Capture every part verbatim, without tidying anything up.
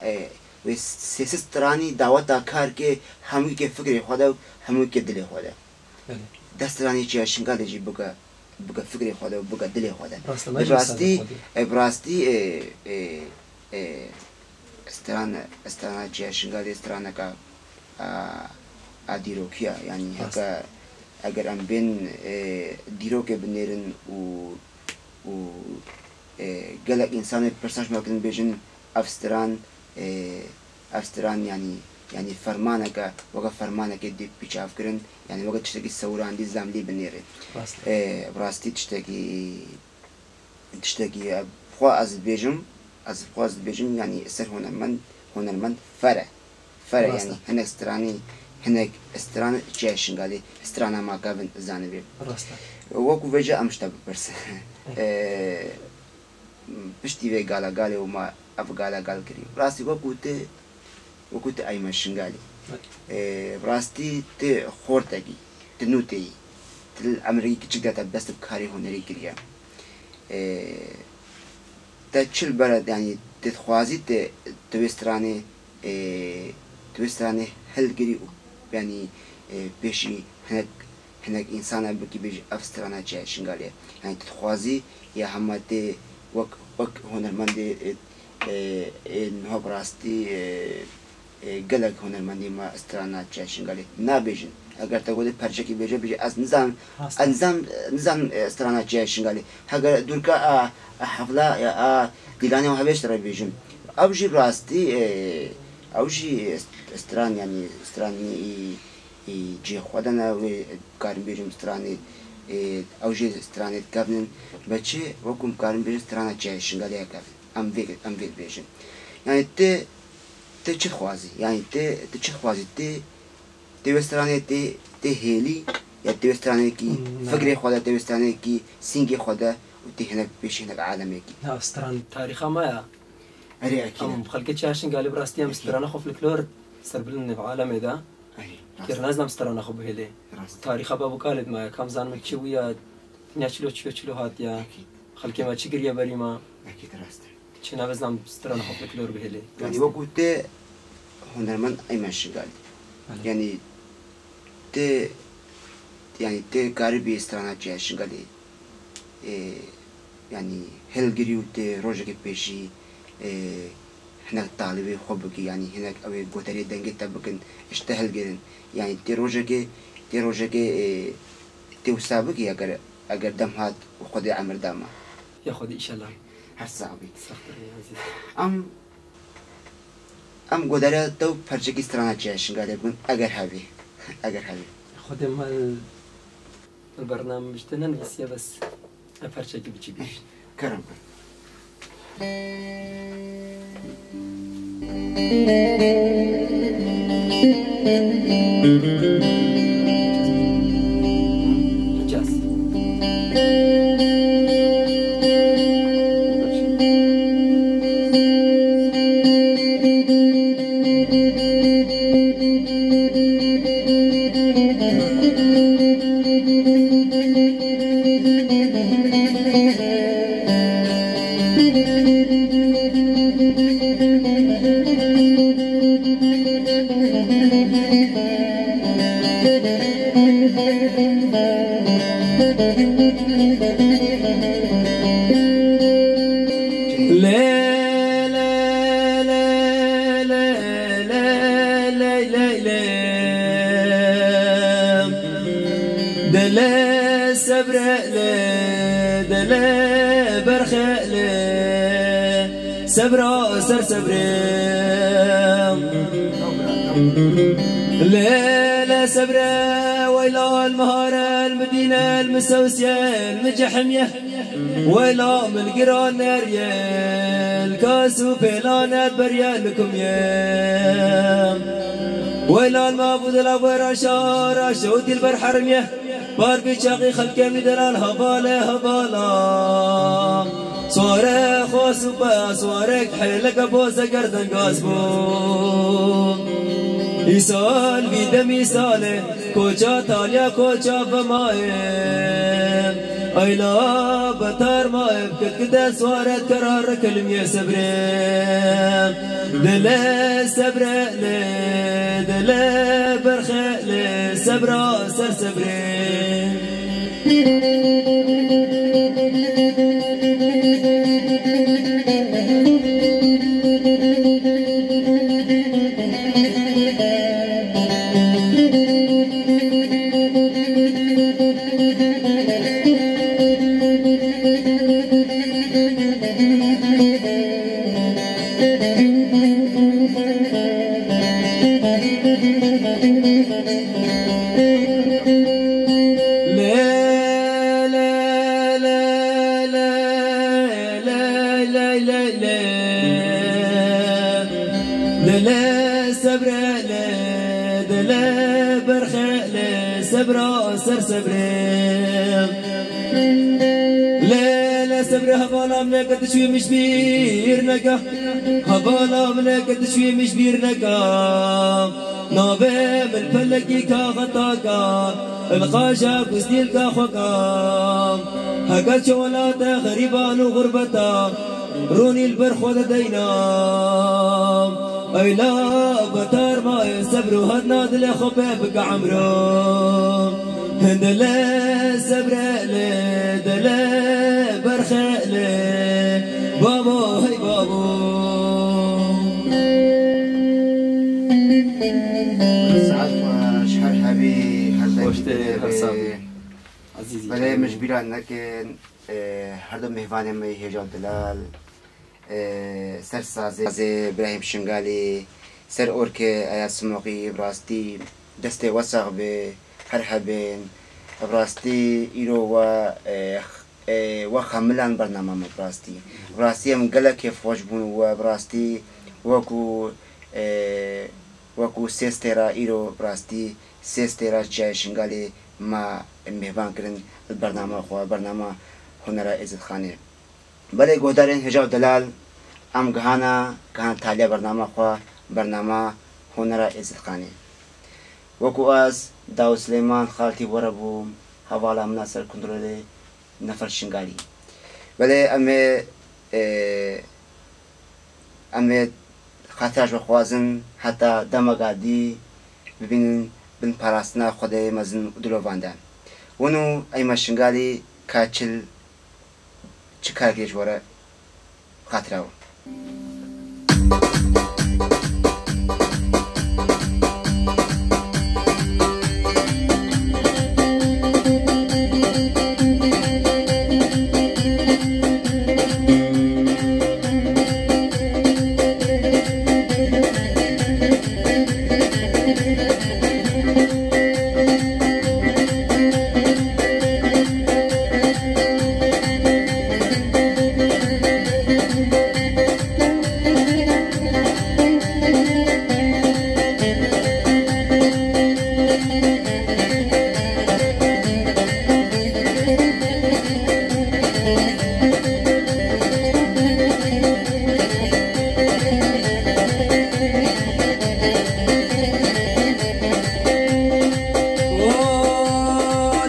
e, wê sê sed stranî daweta kar ke hemû ke fikrê xwe de û hemû ke dilê xwe de. Belê. Deh stranî Çiya Şingalê jî bike, bike fikrê xwe de û bike dilê xwe de. Rast e, Bi me jî rastî, wisa e, bi rastî, e, e, e, stran, strana Çiya Şingalê straneka, a, a dîrokî ye. Yanî Rast. heke, eger em bên, e, dîrokê binêrin û, û, e, gelek însanê pirsa ji me kirin bêjin, ev stran, e, ev stran, yanî, yanî fermaneke, weke fermanekê dê pîçav kirin, yanî weke tiştekî sewirandî zemlî binêrê. Rast. E, bi rastî tiştekî, tiştekî, e, xwe ez dibêjim, ez xwe ez dibêjim, yanî ser hunermend, hunermend fer e. Fer e, Rast e. yanî hinek stranî, hinek stran Çiya Şingalê, strana ma kevin zanibê. Rast e. Wekû vêca em ji te bipirsin. E, piştî vê gala galê û ma ev gala gal kirî. Rastî wekû tu, wekû tu Eymen Şingalî. E, rastî tu xortekî, tu nû tê yî. Tu li emrekî kiçik de te dest bi karê hunerî kiriye. E, te çi li ber e, yanî tu dixwazî tu, tu wê stranê, e, tu wê stranê hilgirî û, yanî, e, pêşî hinek, hinek însana bikî bêjî ev strana Çiya Şingalê ye. Yanî tu dixwazî ya hema tê wek, wek hunermendê, e, e, e, niha bi rastî, e, e, gelek hunermendî me strana Çiya Şingalê nabêjin. Eger te gotê perçekî bêje, bêje, ez nizam, Rast. ez nizam, nizam, e, strana Çiya Şingalê. Heger dûrka a, a hefla, ya a dîlanê û hevêş re bêjim. Ew jî bi rastî, e, ew jî st-, stran, yanî stranî î, î cihê xwe de ne, wê karin bêjim stranê, e, ew jî stranê dikevnin. Be çi, wekû em karin bêjin strana Çiya Şingalê ye kevin. Em vê, em vê dibêjin. Yanî ti, ti çi dixwazî? Yanî ti, ti çi dixwazî? Ti, ti wê stranê ti, ti hêlî, ya ti wê stranekî Hmm, ne. fikrê xwe de, ti wê stranekî sîngê xwe de û ti hinek pêşî hinek alemekî. Na, stran tarîxa me ya. Erê, ekî Em ne. xelkê Çiya Şingalê bi rastî em Ekî. strana xwe folklor serbilind ne bi alemê de. Erê, rast. Kêr nazinim strana xwe bihêlê. Rast. Tarîxa bab û kalê me ya. Kam zanim çi bûya, dinya çilo çiyo çilo hatiya. Ekî. Xelkê me çi kiriye berî me. Ekî, rast e. Çi nabezan strana xwe folklor bihêlê. Yanî wekû te hunermend Eymen Şingalî. Belê. Yanî te, yanî te karibî strana Çiya Şingalî, e, yanî hilgirî û te rojekê pêşî, e, hinek talibê xwe bikî, yanî hinek ew ê goterê dengê te bikin, ji te hilgirin. Yanî te rojekê, te rojekê, e, te wisa bikî eger, eger dem hat û Xwedê emir da me. Ya Xwedê, înşallah. Her sax bî. Saxtir ya, ezîz. Em, em godariya te û perçekî strana Çiya Şingalê bikin, eger hevî. Eger hevî. Xwedê me li bername min ji te nenivîsiye, bes. E perçekî biçî bî. Kerem kir. Hicaz. Dele sebre le, dele berxe le, sebra ser sebre. Le, le sebre, weyla el mihare, el midîne, el misewsiye, el micehimiye. Weyla min giran neriye, li kas û pêlanet beriye li kumye. Weyla li mabû dila we raşa, raşa û dîlber herimiye. Bar bî çaxî xelkê min delal hebale hebala. Sware xwe sûpe, swarek hêleke boze gerdengaz bû. Îsal vî demî sale. Koça taliya koça vemaye. Ayla betar maye, kitkite suaret karar kilmiye sebre. Dile sebre le, dile berxe le, sebra ser sebre. Dile sebre le, dile berxe le, sebra ser sebre. Le, le sebre hevala min e, ke tu çûyî min ji bîr neke. Hevala min e, ke tu çûyî min ji bîr neke. Navê min pelekî ka xetaka, ilqaja ku stîlka xwe ka. Heke çi welate xerîban û xurbeta, ronî li ber xwe de deyna. Eyla betar ma sebr û hedna dilê xwe pê bike emro. Dile sebre le, dile berxe le, babo hey babo. Saet xweş, her hebî, her Hoş demî tê, her her sabî. Ezîzî. Belê min ji bîra nekin, e, her du mêvanê me Hêja Dilal, e, ser sazê, sazê Îbrahîm Şingalî, ser orkê Eyaz Simoqî, bi rastî destê we sax be, her hebên. Bi rastî îro we, e, e, we xemilan bernama me bi rastî. Bi rastî em gelek kêfxweş bûn we, bi rastî wekû, e, wekû sê stêra îro bi rastî sê stêra Çiyayê Şingalê me mêvan kirin li bernama xwe, bernama Hunera Êzidxanê. Belê guhdarên hêja û delal, em gihana, gihana taliya bernama xwe, bernama Hunera Êzidxanê. Wekû ez, Dawûd Silêman, xaltî we re bûm, hevala min a ser kontrolê Nefer Şingalî. Belê em ê, e, em ê xatira ji we xwazin, heta demeka dî bibînin bin parastina Xwedê mezin û dilovan de. Wino Eyma Şingalî ka çil çi karekê ji we re xatira we.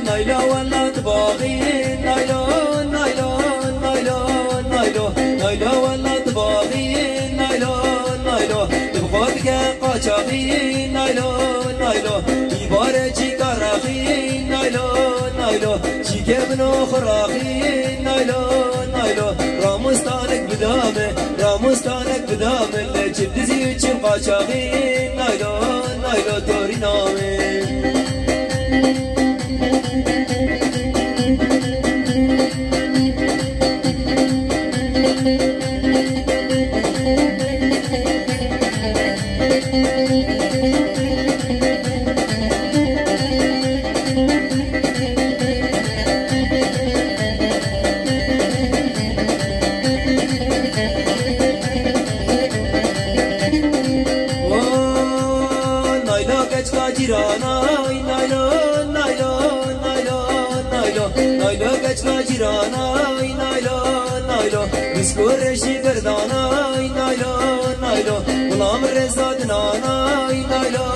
Naylo welat baxî, naylo, naylo, naylo, naylo, naylo welat baxî, naylo, naylo, tu bi xwe dike qaçaxî, naylo, naylo, îbare çîka raxî, naylo, naylo, çîkê min û xwe raxî, naylo, naylo, ramustanek bida min, ramustanek bida min, lê çi dizî û çi qaçaxî, naylo, naylo, torîna min. Naylo keçka cîranay, naylo, naylo, naylo, naylo, naylo keçka cîranay, naylo, naylo, biskor reşî berdanay, naylo, naylo, gulam reza dinanay, naylo,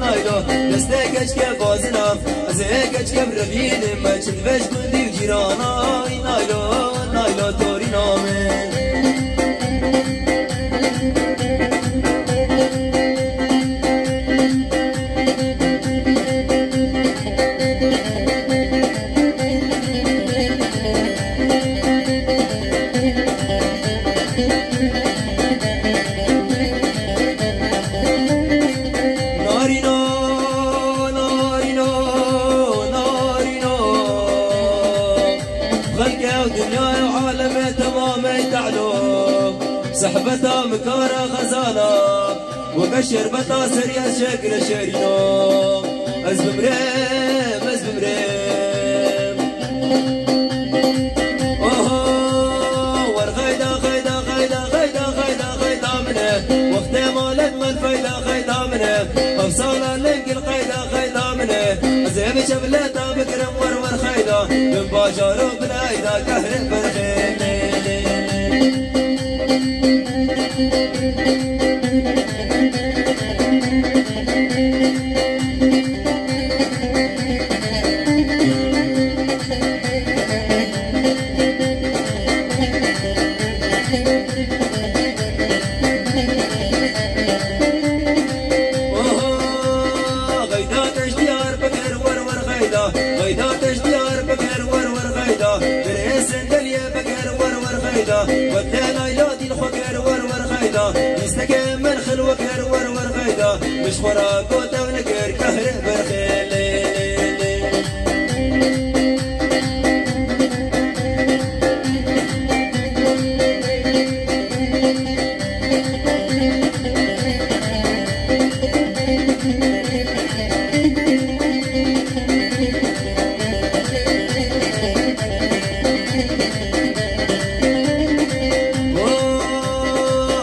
naylo, destê keçke bazina, ez ê keçke birevînim, me çi divej gundî û cîranay, naylo, naylo, torîna min. Hibeta min kara xezala, weke şerbeta serî ez şekile şerîno. Ez bimrêm, ez bimrêm. Oho, wer xeyda, xeyda, xeyda, xeyda, xeyda, xeyda min e. Wextê malek min feyda, xeyda min e. Ev sala lengil xeyda, xeyda min e. Ez ê min çevleta bigirim wer, wer xeyda. Bin bajaro bin eyda kehre berxê. Oho, xeyda te ji diyar bikir wer wer xeyda. Xeyda te ji diyar bikir wer wer xeyda. Birê sendeliye bikir wer wer xeyda. Wete layla dîl xwe kir wer wer xeyda. Dîsteke min xil we kir wer wer xeyda. Min ji xwe re got ew nikir kehre berxê lê lê lê.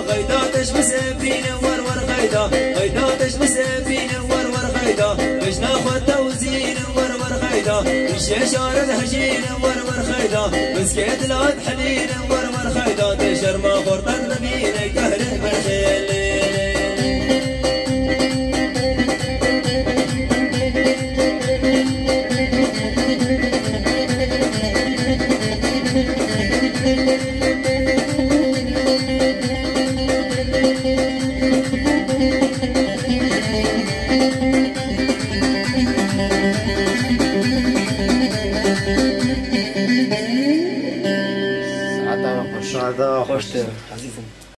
Xeyda te ji min sebrîne wer wer xeyda. Xeyda te ji min sebrîne wer wer xeyda. Bejna xwe tewzîne wer wer xeyda. Îşê şare dihejîne wer wer xeyda. Miskê dila dihelîne wer wer xeyda. Tê şerma xorta dimîne kehre berxê lê lê. Saeta we xweş. Saeta we xweş. Xweş te, ezîzim.